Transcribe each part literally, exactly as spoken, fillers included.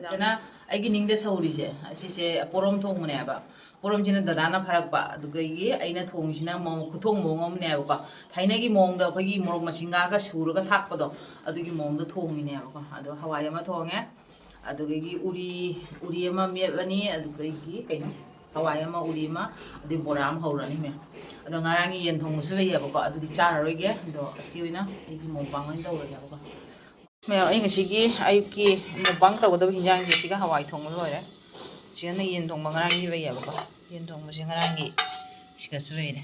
ꯑꯗꯨꯅ ꯑꯩꯒꯤ ꯅꯤꯡꯗ ꯁꯧꯔꯤꯁꯦ, ꯑꯁꯤꯁꯦ ꯄꯣꯔꯣꯝ ꯊꯣꯡꯕꯅꯦꯕ꯫ ꯄꯣꯔꯣꯝꯁꯤꯅ ꯗꯗꯥꯅ ꯐꯥꯔꯛꯄ, ꯑꯗꯨꯗꯒꯤ ꯑꯩꯅ ꯊꯣꯡꯉꯤꯁꯤꯅ ꯃꯑꯣꯡ, ꯈꯨꯊꯣꯡ ꯃꯑꯣꯡ ꯑꯃꯅꯦꯕꯀꯣ꯫ ꯊꯥꯏꯅꯒꯤ ꯃꯑꯣꯡꯗ ꯑꯩꯈꯣꯏꯒꯤ ꯃꯣꯔꯣꯛ ꯃꯁꯤꯡꯒꯥꯒ ꯁꯨꯔꯒ ꯊꯥꯛꯄꯗꯣ, ꯑꯗꯨꯒꯤ ꯃꯑꯣꯡꯗ ꯊꯣꯡꯉꯤꯅꯦꯕꯀꯣ꯫ ꯑꯗꯣ ꯍꯋꯥꯏ ꯑꯃ ꯊꯣꯡꯉꯦ, ꯑꯗꯨꯗꯒꯤ ꯎꯔꯤ, ꯎꯔꯤ ꯑꯃ ꯃꯦꯠꯂꯅꯤ, ꯑꯗꯨꯗꯒꯤ ꯀꯩꯅꯣ, ꯍꯋꯥꯏ ꯑꯃ, ꯎꯔꯤ ꯑꯃ, ꯑꯗꯩ ꯕꯣꯔꯥ ꯑꯃ ꯍꯧꯔꯅꯤ ꯃꯌꯥꯝ꯫ ꯑꯗꯣ ꯉꯔꯥꯡꯒꯤ ꯌꯦꯟ ꯊꯣꯡꯕꯁꯨ ꯂꯩꯌꯦꯕꯀꯣ, ꯑꯗꯨꯗꯤ ꯆꯥꯔꯔꯣꯏꯒꯦ꯫ ꯑꯗꯣ ꯑꯁꯤ ꯑꯣꯏꯅ ꯑꯩꯒꯤ ꯃꯨꯛꯕꯥꯡ ꯑꯣꯏꯅ ꯇꯧꯔꯒꯦꯕꯀꯣ꯫ ꯃꯌꯥꯝ, ꯑꯩ ꯉꯁꯤꯒꯤ ꯑꯌꯨꯛꯀꯤ ꯃꯨꯛꯕꯥꯡ ꯇꯧꯒꯗꯕ ꯍꯤꯟꯖꯥꯡꯁꯦ ꯁꯤꯒ ꯍꯋꯥꯏ ꯊꯣꯡꯕ ꯂꯣꯏꯔꯦ꯫ ꯁꯤꯒꯅ ꯌꯦꯟ ꯊꯣꯡꯕ ꯉꯔꯥꯡꯒꯤ ꯂꯩꯌꯦꯕꯀꯣ꯫ ꯌꯦꯟ ꯊꯣꯡꯕꯁꯦ ꯉꯔꯥꯡꯒꯤ ꯁꯤꯒꯁꯨ ꯂꯩꯔꯦ꯫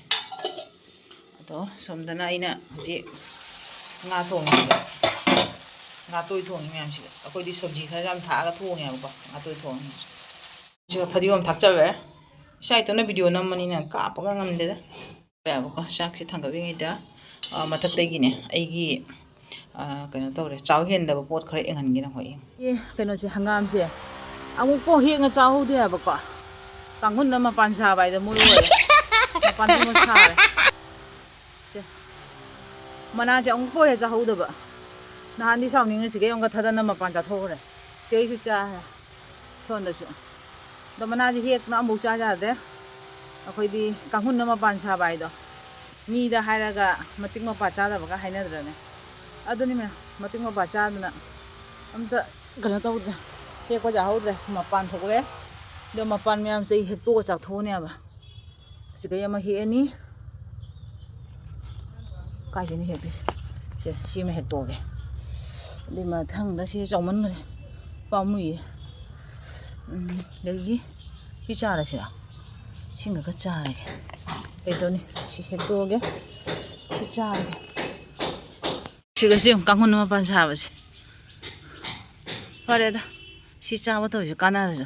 ꯑꯗꯣ ꯁꯣꯝꯗꯅ ꯑꯩꯅ ꯍꯧꯖꯤꯛ ꯉꯥ ꯊꯣꯡꯉꯤꯁꯤꯒ, ꯉꯥꯇꯣꯏ ꯊꯣꯡꯉꯤ ꯃꯌꯥꯝꯁꯤꯒ꯫ ꯑꯩꯈꯣꯏꯗꯤ ꯁꯕꯖꯤ ꯈꯔ ꯌꯥꯝ ꯊꯥꯛꯑꯒ ꯊꯣꯡꯉꯦꯕꯀꯣ, ꯉꯥꯇꯣꯏ ꯊꯣꯡꯉꯤ꯫ ꯁꯤꯒ ꯐꯗꯤꯒꯣꯝ ꯊꯥꯛꯆꯜꯂꯦ꯫ ꯏꯁꯥ ꯏꯇꯣꯝꯅ ꯚꯤꯗꯤꯑꯣ ꯅꯝꯕꯅꯤꯅ ꯀꯥꯞꯄꯒ ꯉꯝꯗꯦꯗ꯫ ꯌꯥꯕꯀꯣ, ꯆꯥꯛꯁꯦ ꯊꯥꯡꯒꯠꯂꯤꯉꯩꯗ, ꯑ, ꯃꯊꯛꯇꯒꯤꯅꯦ, ꯑꯩꯒꯤ, ꯑ, ꯀꯩꯅꯣ ꯇꯧꯔꯦ, ꯆꯥꯎ ꯍꯦꯟꯗꯕ ꯄꯣꯠ ꯈꯔ ꯌꯦꯡꯍꯟꯒꯦ ꯅꯈꯣꯏ꯫ ꯑꯦ, ꯀꯩꯅꯣꯁꯦ, ꯍꯪꯒꯥꯝꯁꯦ ꯑꯃꯨꯛꯐꯥꯎ ꯍꯦꯛꯅ ꯆꯥꯍꯧꯗꯦ ꯍꯥꯏꯕꯀꯣ꯫ ꯀꯥꯡꯈꯨꯟꯅ ꯃꯄꯥꯟ ꯁꯥꯕ ꯍꯥꯏꯗꯣ ꯃꯣꯏ ꯑꯣꯏꯔꯦ꯫ ꯃꯄꯥꯟ ꯄꯨꯝꯕ ꯁꯥꯔꯦ꯫ ꯁꯦ, ꯃꯅꯥꯁꯦ ꯑꯃꯨꯛꯐꯥꯎ ꯍꯦꯛ ꯆꯥꯍꯧꯗꯕ꯫ ꯅꯍꯥꯟꯗꯤ ꯁꯥꯎꯅꯤꯡꯉ ꯁꯤꯒꯩ ꯑꯃꯨꯛꯀ ꯊꯗꯅ ꯃꯄꯥꯟ ꯆꯥꯊꯣꯛꯈ꯭ꯔꯦ꯫ ꯁꯤꯒꯩꯁꯨ ꯆꯥꯔꯦ꯫ ꯁꯣꯝꯗꯁꯨ꯫ ꯑꯗꯣ ꯃꯅꯥꯁꯦ ꯍꯦꯛꯅ ꯑꯃꯐꯥꯎ ꯆꯥ ꯌꯥꯗ꯭ꯔꯦ꯫ ꯑꯩꯈꯣꯏꯗꯤ ꯀꯥꯡꯈꯨꯟꯅ ꯃꯄꯥꯟ ꯁꯥꯕ ꯍꯥꯏꯗꯣ꯫ ꯃꯤꯗ ꯍꯥꯏꯔꯒ ꯃꯇꯤꯛ ꯃꯄꯥ ꯆꯥꯗꯕꯒ ꯍꯥꯏꯅꯗ꯭ꯔꯅꯦ꯫ ꯑꯗꯨꯅꯤ ꯃꯌꯥꯝ, ꯃꯇꯤꯛ ꯃꯄꯥ ꯆꯥꯗꯅ ꯑꯝꯇ ꯀꯩꯅꯣ ꯇꯧꯗ꯭ꯔꯦ꯫ ꯍꯦꯛꯄ ꯌꯥꯍꯧꯗ꯭ꯔꯦ꯫ ꯃꯄꯥꯟ ꯊꯣꯛꯂꯛꯑꯦ꯫ ꯑꯗꯣ ꯃꯄꯥꯟ ꯃꯌꯥꯝꯁꯦ ꯑꯩ ꯍꯦꯛꯇꯣꯛꯑ ꯆꯥꯊꯣꯛꯑꯅꯦꯕ꯫ ꯁꯤꯒꯩ ꯑꯃ ꯍꯦꯛꯑꯅꯤ꯫ ꯀꯥꯏꯗꯩꯅꯣ ꯍꯦꯛꯇꯣꯏꯁꯦ? ꯁꯦ, ꯁꯤꯃ ꯍꯦꯛꯇꯣꯛꯑꯒꯦ꯫ ꯑꯗꯨꯏ ꯃꯊꯪꯗ ꯁꯤ ꯆꯥꯎꯃꯟꯈ꯭ꯔꯦ꯫ ꯄꯥꯝꯃꯨꯏꯌꯦ꯫ ꯎꯝ, ꯑꯗꯒꯤ ꯁꯤ ꯆꯥꯔꯁꯤꯔꯥ? ꯁꯤꯡꯒ ꯈꯔ ꯆꯥꯔꯒꯦ꯫ ꯀꯩꯗꯧꯅꯤ? ꯁꯤ ꯍꯦꯛꯇꯣꯛꯑꯒꯦ꯫ ꯁꯤ ꯆꯥꯔꯒꯦ꯫ ꯁꯤꯒ ꯁꯤ ꯀꯥꯡꯈꯨꯟ ꯃꯄꯥꯟ ꯁꯥꯕꯁꯦ꯫ ꯐꯔꯦꯗ꯫ ꯁꯤ ꯆꯥꯕ ꯇꯧꯔꯤꯁꯦ ꯀꯥꯟꯅꯔꯁꯨ꯫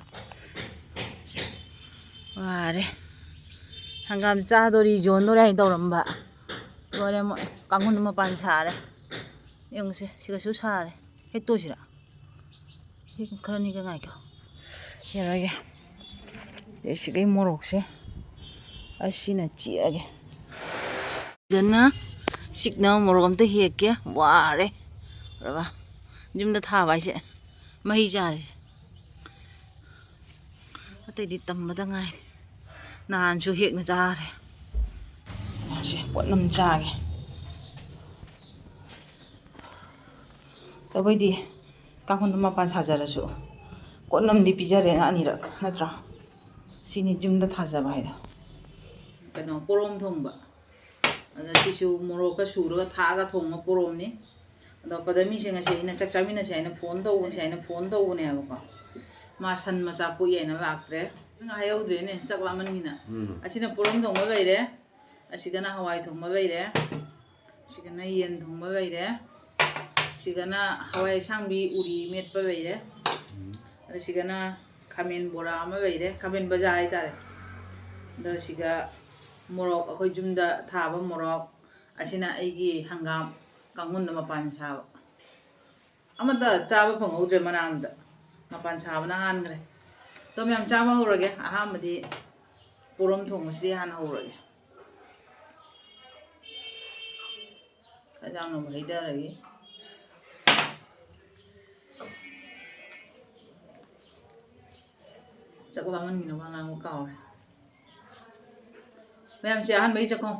ꯋꯥꯔꯦ꯫ ꯍꯪꯒꯥꯝ ꯆꯥꯗꯣꯔꯤ, ꯌꯣꯟꯗꯣꯔꯤ ꯍꯥꯏꯅ ꯇꯧꯔꯝꯕ꯫ ꯂꯣꯏꯔꯦ ꯃꯣꯏ꯫ ꯀꯥꯡꯈꯨꯟ ꯃꯄꯥꯟ ꯁꯥꯔꯦ꯫ ꯌꯦꯡꯉꯨꯁꯦ, ꯁꯤꯒꯁꯨ ꯁꯥꯔꯦ꯫ ꯍꯦꯛꯇꯣꯛꯁꯤꯔꯥ? ꯁꯤ ꯈꯔꯅꯤꯒ ꯉꯥꯏꯈꯣ꯫ ꯌꯥꯔꯣꯏꯒꯦ꯫ ꯑꯦ, ꯁꯤꯒꯩ ꯃꯣꯔꯣꯛꯁꯦ꯫ ꯑꯁꯤꯅ ꯆꯤꯛꯑꯒꯦ꯫ ꯁꯤꯗꯅ ꯁꯤꯛꯅꯕ ꯃꯣꯔꯣꯛ ꯑꯝꯇ ꯍꯦꯛꯀꯦ꯫ ꯋꯥꯔꯦ꯫ ꯎꯔꯕ? ꯌꯨꯝꯗ ꯊꯥꯕ ꯍꯥꯏꯁꯦ ꯃꯍꯩ ꯆꯥꯔꯤꯁꯦ꯫ ꯑꯇꯩꯗꯤ ꯇꯝꯕꯗ ꯉꯥꯏꯔꯤ꯫ ꯅꯍꯥꯟꯁꯨ ꯍꯦꯛꯅ ꯆꯥꯔꯦ꯫ ꯃꯌꯥꯝꯁꯦ ꯄꯣꯠꯅꯝ ꯆꯥꯒꯦ꯫ ꯇꯧꯕꯩꯗꯤ ꯀꯥꯡꯈꯨꯜꯗ ꯃꯄꯥꯟ ꯁꯥꯖꯔꯁꯨ ꯄꯣꯠꯅꯝꯗꯤ ꯄꯤꯖꯔꯦꯅ ꯑꯅꯤꯔꯛ, ꯅꯠꯇ꯭ꯔꯥ? ꯁꯤꯅꯤ ꯌꯨꯝꯗ ꯊꯥꯖꯕ ꯍꯥꯏꯗꯣ꯫ ꯀꯩꯅꯣ, ꯄꯣꯔꯣꯝ ꯊꯣꯡꯕ꯫ ꯑꯗ ꯁꯤꯁꯨ ꯃꯣꯔꯣꯛꯀ ꯁꯨꯔꯒ ꯊꯥꯛꯑꯒ ꯊꯣꯡꯕ ꯄꯣꯔꯣꯝꯅꯤ꯫ ꯑꯗꯣ ꯄꯗꯃꯤꯁꯦ ꯉꯁꯤ ꯑꯩꯅ ꯆꯥꯛ ꯆꯥꯃꯤꯟꯅꯁꯦ ꯍꯥꯏꯅ ꯐꯣꯟ ꯇꯧꯕꯁꯦ ꯍꯥꯏꯅ ꯐꯣꯟ ꯇꯧꯕꯅꯦꯕꯀꯣ꯫ ꯃꯥ ꯁꯟ ꯃꯆꯥ ꯄꯣꯛꯏ ꯍꯥꯏꯅ ꯂꯥꯛꯇ꯭ꯔꯦ꯫ ꯅꯪ ꯍꯥꯏꯍꯧꯗ꯭ꯔꯦꯅꯦ, ꯆꯥꯛ ꯂꯥꯝꯃꯟꯒꯤꯅ꯫ ꯎꯝ꯫ ꯑꯁꯤꯅ ꯄꯣꯔꯣꯝ ꯊꯣꯡꯕ ꯂꯩꯔꯦ, ꯑꯁꯤꯒꯅ ꯍꯋꯥꯏ ꯊꯣꯡꯕ ꯂꯩꯔꯦ, ꯁꯤꯒꯅ ꯌꯦꯟ ꯊꯣꯡꯕ ꯂꯩꯔꯦ, ꯁꯤꯒꯅ ꯍꯋꯥꯏ ꯑꯁꯥꯡꯕꯤ ꯎꯔꯤ ꯃꯦꯠꯄ ꯂꯩꯔꯦ, ꯎꯝ꯫ ꯑꯗ ꯁꯤꯒꯅ ꯈꯥꯃꯦꯟ ꯕꯣꯔꯥ ꯑꯃ ꯂꯩꯔꯦ, ꯈꯥꯃꯦꯟ ꯕꯖꯥ ꯍꯥꯏꯇꯥꯔꯦ꯫ ꯑꯗꯣ ꯁꯤꯒ ꯃꯣꯔꯣꯛ, ꯑꯩꯈꯣꯏ ꯌꯨꯝꯗ ꯊꯥꯕ ꯃꯣꯔꯣꯛ, ꯑꯁꯤꯅ ꯑꯩꯒꯤ ꯍꯪꯒꯥꯝ ꯀꯥꯡꯍꯨꯟꯗ ꯃꯄꯥꯟ ꯁꯥꯕ꯫ ꯑꯃꯠꯇ ꯆꯥꯕ ꯐꯪꯍꯧꯗ꯭ꯔꯦ ꯃꯅꯥ ꯑꯃꯗ꯫ ꯃꯄꯥꯟ ꯁꯥꯕꯅ ꯍꯥꯟꯈ꯭ꯔꯦ꯫ ꯑꯗꯣ ꯃꯌꯥꯝ ꯆꯥꯕ ꯍꯧꯔꯒꯦ꯫ ꯑꯍꯥꯟꯕꯗꯤ ꯄꯣꯔꯣꯝ ꯊꯣꯡꯕꯁꯤꯗꯤ ꯍꯥꯟꯅ ꯍꯧꯔꯒꯦ꯫ ꯈꯔ ꯌꯥꯝꯅ ꯑꯃꯨꯛ ꯍꯩꯊꯔꯒꯦ꯫ ꯆꯥꯛ ꯂꯥꯝꯃꯟꯒꯤꯅ ꯋꯥ ꯉꯥꯡꯕ ꯀꯥꯎꯔꯦ꯫ ꯃꯌꯥꯝꯁꯦ ꯑꯍꯥꯟꯕꯒꯤ ꯆꯥꯛꯈꯣꯝ꯫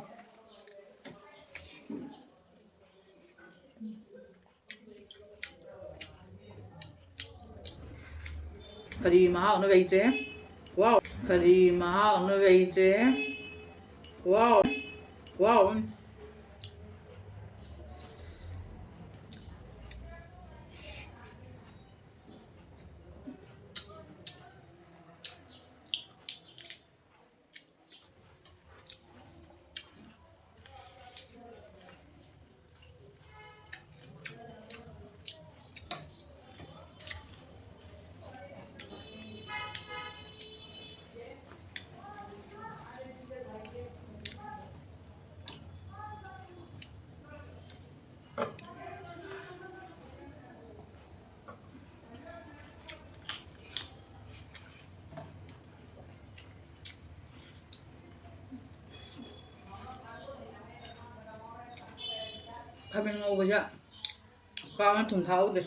ꯀꯔꯤ ꯃꯍꯥꯎꯅꯣ ꯂꯩꯇ꯭ꯔꯦ꯫ ꯋꯥꯎ! ꯀꯔꯤ ꯃꯍꯥꯎꯅꯣ ꯂꯩꯇ꯭ꯔꯦ꯫ ꯋꯥꯎ! ꯋꯥꯎ! ꯈꯥꯃꯦꯟ ꯉꯧꯕꯁꯦ ꯄꯥꯛꯅ ꯊꯨꯝ ꯊꯥꯛꯍꯧꯗꯦ꯫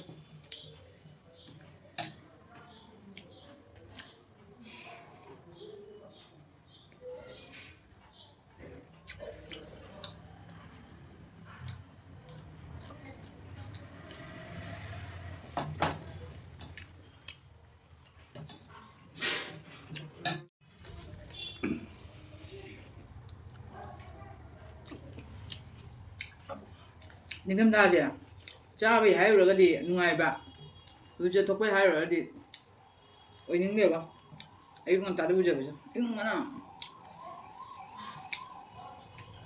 ꯅꯤꯡꯊꯝꯊꯥꯁꯦ ꯆꯥꯕꯩ ꯍꯥꯏꯔꯨꯔꯒꯗꯤ ꯅꯨꯡꯉꯥꯏꯕ, ꯂꯨꯖ ꯊꯣꯛꯄꯩ ꯍꯥꯏꯔꯨꯔꯒꯗꯤ ꯑꯣꯏꯅꯤꯡꯗꯦꯕ꯫ ꯑꯌꯨꯛ ꯉꯟꯇꯥꯗ ꯂꯨꯖꯕꯁꯦ ꯏꯪꯕꯅ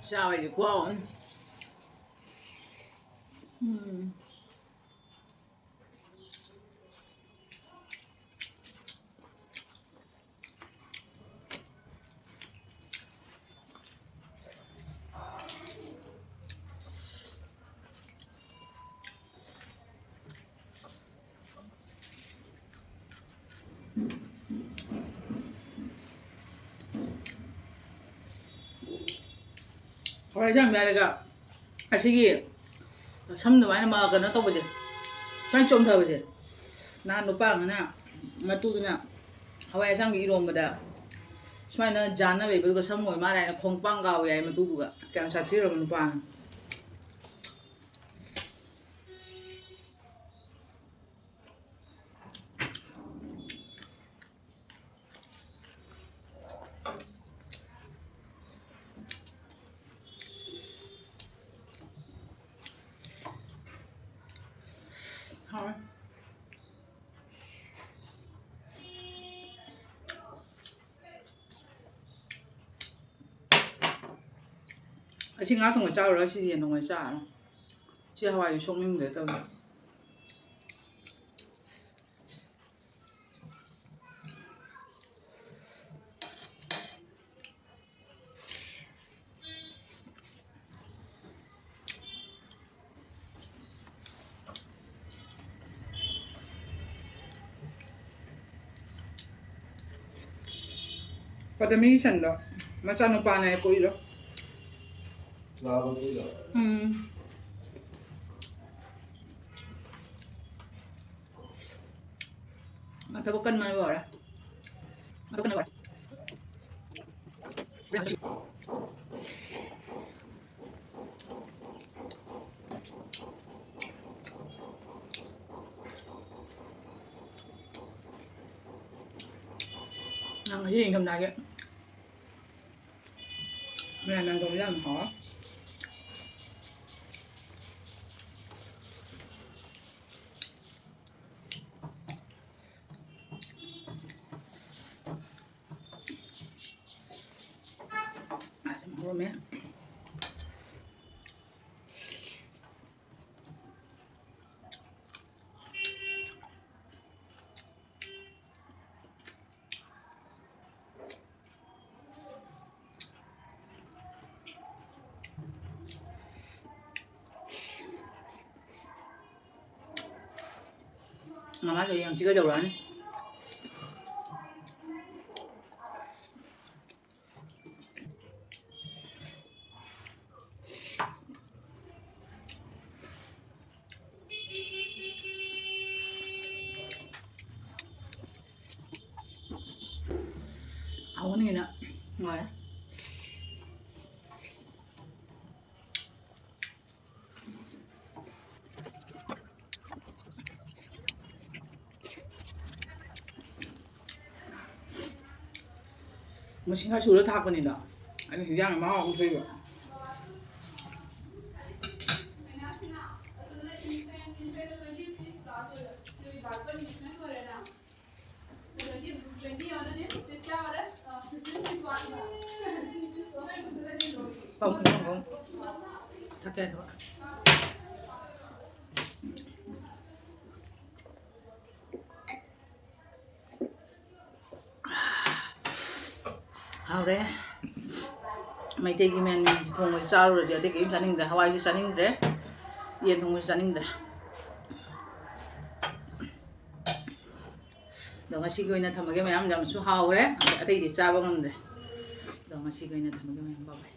ꯆꯥꯕꯩꯗꯤ ꯈꯨꯍꯥꯎ ꯑꯃꯅꯤ꯫ ꯎꯝ꯫ ꯍꯋꯥꯏ ꯑꯁꯥꯡꯕꯤ ꯍꯥꯏꯔꯒ ꯑꯁꯤꯒꯤ ꯁꯝ ꯑꯗꯨꯃꯥꯏꯅ ꯃ-, ꯀꯩꯅꯣ ꯇꯧꯕꯁꯦ, ꯁꯨꯃꯥꯏꯅ ꯆꯣꯡꯊꯕꯁꯦ, ꯅꯍꯥꯟ ꯅꯨꯄꯥ ꯑꯃꯅ ꯃꯇꯨꯗꯨꯅ ꯍꯋꯥꯏ ꯑꯁꯥꯡꯕꯤ ꯏꯔꯣꯝꯕꯗ ꯁꯨꯃꯥꯏꯅ ꯖꯥꯟꯅ ꯂꯩꯕꯗꯨꯒ ꯁꯝ ꯑꯣꯏ ꯃꯥꯜꯂꯦ ꯍꯥꯏꯅ ꯈꯣꯡꯄꯥꯡ ꯀꯥꯎ ꯌꯥꯏ ꯃꯇꯨꯗꯨꯒ꯫ ꯀꯌꯥꯝ ꯁꯥꯊꯤꯔꯕ ꯅꯨꯄꯥꯅꯣ꯫ ꯍꯥꯎꯋꯦ꯫ ꯑꯁꯤ ꯉꯥ ꯊꯣꯡꯕ ꯆꯥꯔꯨꯔꯒ ꯁꯤ ꯌꯦꯟ ꯊꯣꯡꯕ ꯆꯥꯔꯅꯤ꯫ ꯁꯤ ꯍꯋꯥꯏꯁꯨ ꯁꯣꯛꯅꯤꯡꯗ꯭ꯔꯦ ꯇꯧꯔꯤꯁꯦ꯫ ꯄꯗꯃꯤꯒꯤ ꯁꯟꯗꯣ ꯃꯆꯥꯅꯨꯄꯥꯅꯦ ꯄꯣꯛꯏꯗꯣ꯫ ꯂꯥꯕ ꯄꯣꯛꯏꯗꯣ꯫ ꯎꯝ꯫ ꯃꯥ ꯊꯕꯛ ꯀꯟꯕꯅ ꯂꯣꯏꯔꯦ꯫ ꯃꯥ ꯊꯕꯛ ꯀꯟꯕꯅ ꯂꯣꯏꯔꯦ꯫ ꯉꯁꯤ ꯏꯪꯊꯝꯊꯥꯒꯤ ꯃꯌꯥꯟ ꯃꯌꯥꯟ ꯇꯧꯕꯁꯦ ꯌꯥꯝ ꯍꯥꯎꯋꯦ꯫ ꯑꯁ, ꯃꯣꯔꯣꯛ ꯃꯦꯠ꯫ ꯃꯃꯥꯁꯨ ꯍꯌꯦꯡ ꯍꯪꯆꯤꯠ ꯀꯩꯗꯧꯔꯛꯑꯅꯤ꯫ ꯍꯥꯎꯅꯤꯅ ꯉꯥꯏꯔꯦ꯫ ꯃꯁꯤꯡ ꯈꯔ ꯁꯨꯔ ꯊꯥꯛꯄꯅꯤꯗ꯫ ꯑꯩꯅ ꯍꯤꯟꯖꯥꯡ ꯃꯍꯥꯎ ꯑꯃ ꯊꯣꯛꯏꯕ꯫ ꯊꯛꯀꯦ ꯍꯥꯏꯗꯕ꯫ ꯍꯥꯎꯔꯦ꯫ ꯃꯩꯇꯩꯒꯤ ꯃꯌꯥꯟ ꯃꯌꯥꯟꯁꯤ ꯊꯣꯡꯕꯁꯤ ꯆꯥꯔꯨꯔꯗꯤ ꯑꯇꯩ ꯀꯔꯤꯝ ꯆꯥꯅꯤꯡꯗ꯭ꯔꯦ꯫ ꯍꯋꯥꯏꯁꯨ ꯆꯥꯅꯤꯡꯗ꯭ꯔꯦ꯫ ꯌꯦꯟ ꯊꯣꯡꯕꯁꯨ ꯆꯥꯅꯤꯡꯗ꯭ꯔꯦ꯫ ꯑꯗꯣ ꯉꯁꯤꯒꯤ ꯑꯣꯏꯅ ꯊꯝꯃꯒꯦ ꯃꯌꯥꯝ꯫ ꯌꯥꯝꯅꯁꯨ ꯍꯥꯎꯔꯦ꯫ ꯑꯇꯩꯗꯤ ꯆꯥꯕ ꯉꯝꯗ꯭ꯔꯦ꯫ ꯑꯗꯣ ꯉꯁꯤꯒꯤ ꯑꯣꯏꯅ ꯊꯝꯃꯒꯦ ꯃꯌꯥꯝ꯫ Bye bye꯫